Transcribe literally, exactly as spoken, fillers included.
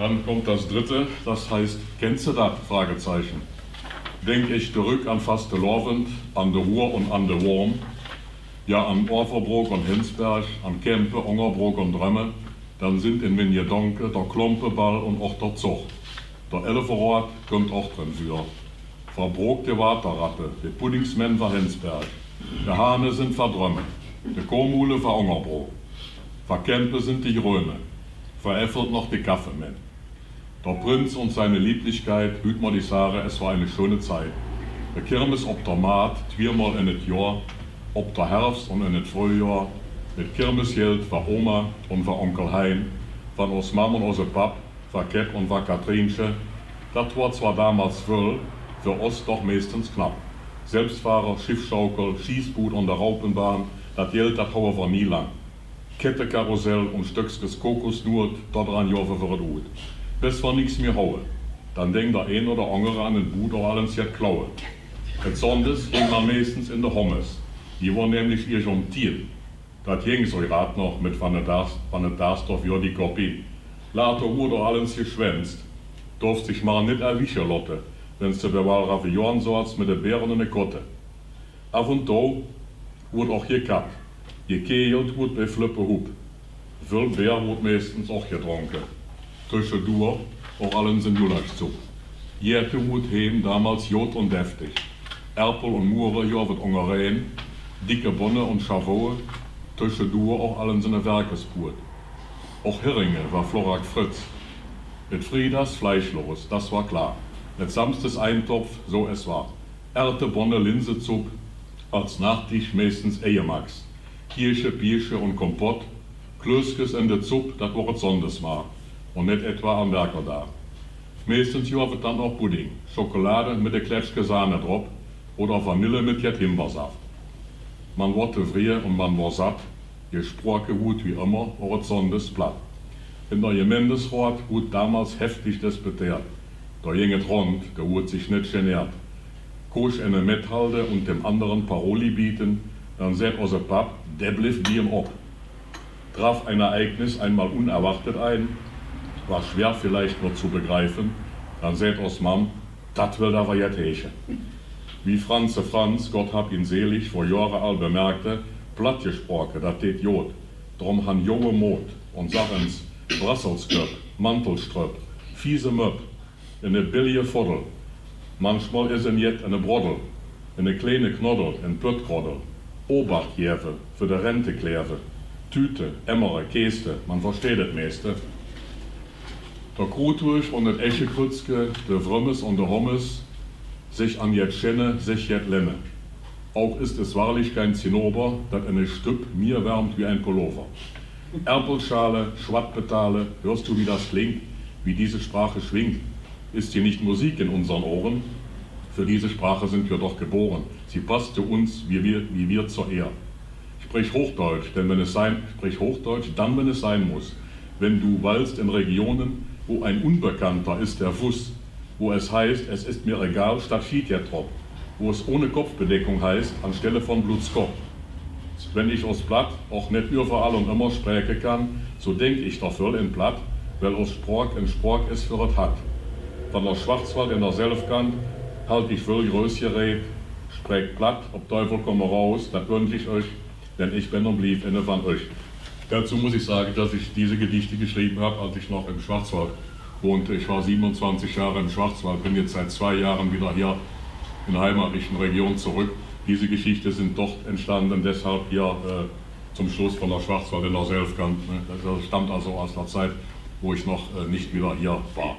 Dann kommt das dritte, das heißt: Kennst du das? Fragezeichen. Denk ich zurück an Fastelovend, an de Huur und an de Wurm, ja, an Overbrook und Hinsberg, an Kempe, Ongerbrook und Drömme, dann sind in mien Jedonke der Klompeball und och der Zog. Der Elveraod kommt och drin vür. Verbrookte Waterratte, de Puddingsmänn va Hinsberg, de Hahne sind va Drömme, de Komule va Ongerbrook, va Kempe sind de Gröne, va Effelt noch de Kaffemänn. Der Prinz und seine Lieblichkeit, hüüt mutt ich sage, es war eine schöne Zeit. De Kirmes op der Maat, twiemal in et Johr, op der Herfst und in et Fröhjohr, mit Kirmesgeld va Oma und va Onkel Hein, van os Mam und ose Pap, va Kepp und va Katriensche, dat wor zwar damals völl, för os doch meestens knapp. Selbstfahrer, Schiffschaukel, Schießbuud und de Raupenbahn, dat Geld, dat haue vör nie lang. Kettekarussell und Stöckskes Kokosnuut, dodran jove vör et ut. Bes vör nix mie haue, dann deng der een oder angere an en Buud och allens jet klaue. Et Sonndes ging mer meestens in de Hommes, die wor nämlich iesch um tieen. Dat jeng so grad noch mit van de Daas, van de Daasdorf, jo, die Kopie. Later wurd och allens geschwänzt. Dorf sich mar nit erwische lotte, wenn's de Bewalra Johann soats mit de Bären in de Kotte. Af und to wurd och jekatt. Jekegelt wurd bei Flöppe Hupp. Völl Beer wurd meestens och jedronke. Töschedur och allens en Julaschzupp. Jäte wurd heem damals jot und deftig. Erpel und Muere jov et ongereen, dicke Bonne und Schavoe, töschedur och allens en Werkesbuud. Och Heringe war Florak Fritz. Et Friedags fleischlos, das war klar. Et Samsdes Eintopf, so es war. Erte, Bonne, Linsezupp, als Nachtisch meestens Eiemax, Kiesche, Piesche und Kompott, Klöskes en de Zupp, dat wor et Sonndes mar, und net etwa am Werkeldag. Meestens jov et dann och Pudding, Schokolade mit de Kletschke Sahne drop oder Vanille mit jet Himbeersaft. Man wor tevrie und man wor satt. Jesproke wurd wie ömmer och et Sonndes Platt. In der Gemeindesraod wurd damals heftig despeteert. Do jeng et rond, do wurd sich net geneert. Kosch ene methalde und dem anderen Paroli biete, dann säht ose Papp, dä bliff biem op. Traf ein Ereignis einmal unerwartet ein, war schwer vielleicht nur zu begreifen, dann säht os Mam, dat well aver jet heeche. Wie Franze Franz, Gott hab ihn selig, vor Johre al bemerkte, platt jesproke, dat deet jot. Drum han joe Mot und sag ens Brasselsköpp, Mantelströpp, fiese Möpp, ene billige Voddel. Manchmal is en jet ene Broddel, ene kleine Knoddel, en Pöttgroddel. Obacht jeve, för de Rente kleve, Tüte, Emmere, Keste, man versteht et meeste. Der Krutwursch und et Eschekrützke, de Frömmes und de Hommes, sich an jet schenne, sich jet lenne. Auch ist es wahrlich kein Zinnober, dat ene Stüpp mir wärmt wie ein Pullover. Erpelschale, Schwattpetale, hörst du, wie das klingt, wie diese Sprache schwingt? Ist sie nicht Musik in unseren Ohren? Für diese Sprache sind wir doch geboren. Sie passt zu uns, wie wir, wie wir zur Ehr. Sprich Hochdeutsch, denn wenn es sein, sprich Hochdeutsch, dann, wenn es sein muss. Wenn du weilst in Regionen, wo ein Unbekannter ist der Fuss, wo es heißt, es ist mir egal, statt Schietjettrop, wo es ohne Kopfbedeckung heißt, anstelle von Blutskopp. Wenn ich os Platt och net üvverall und ömmer spräke kann, so denk ich doch völl in Platt, weil os Sprook en Sprook es för et Hatt. Von der Schwarzwald in der Selfkant halt ich völl Größje Red, spräk Platt, op Deivel komm raus, dat wünsch ich euch, denn ich bin und blieb ene von euch. Dazu muss ich sagen, dass ich diese Gedichte geschrieben habe, als ich noch im Schwarzwald wohnte. Ich war siebenundzwanzig Jahre im Schwarzwald, bin jetzt seit zwei Jahren wieder hier in der heimatlichen Region zurück. Diese Geschichte sind dort entstanden, deshalb hier äh, zum Schluss von der Schwarzwald in der Selfkant. Ne? Das stammt also aus der Zeit, wo ich noch äh, nicht wieder hier war.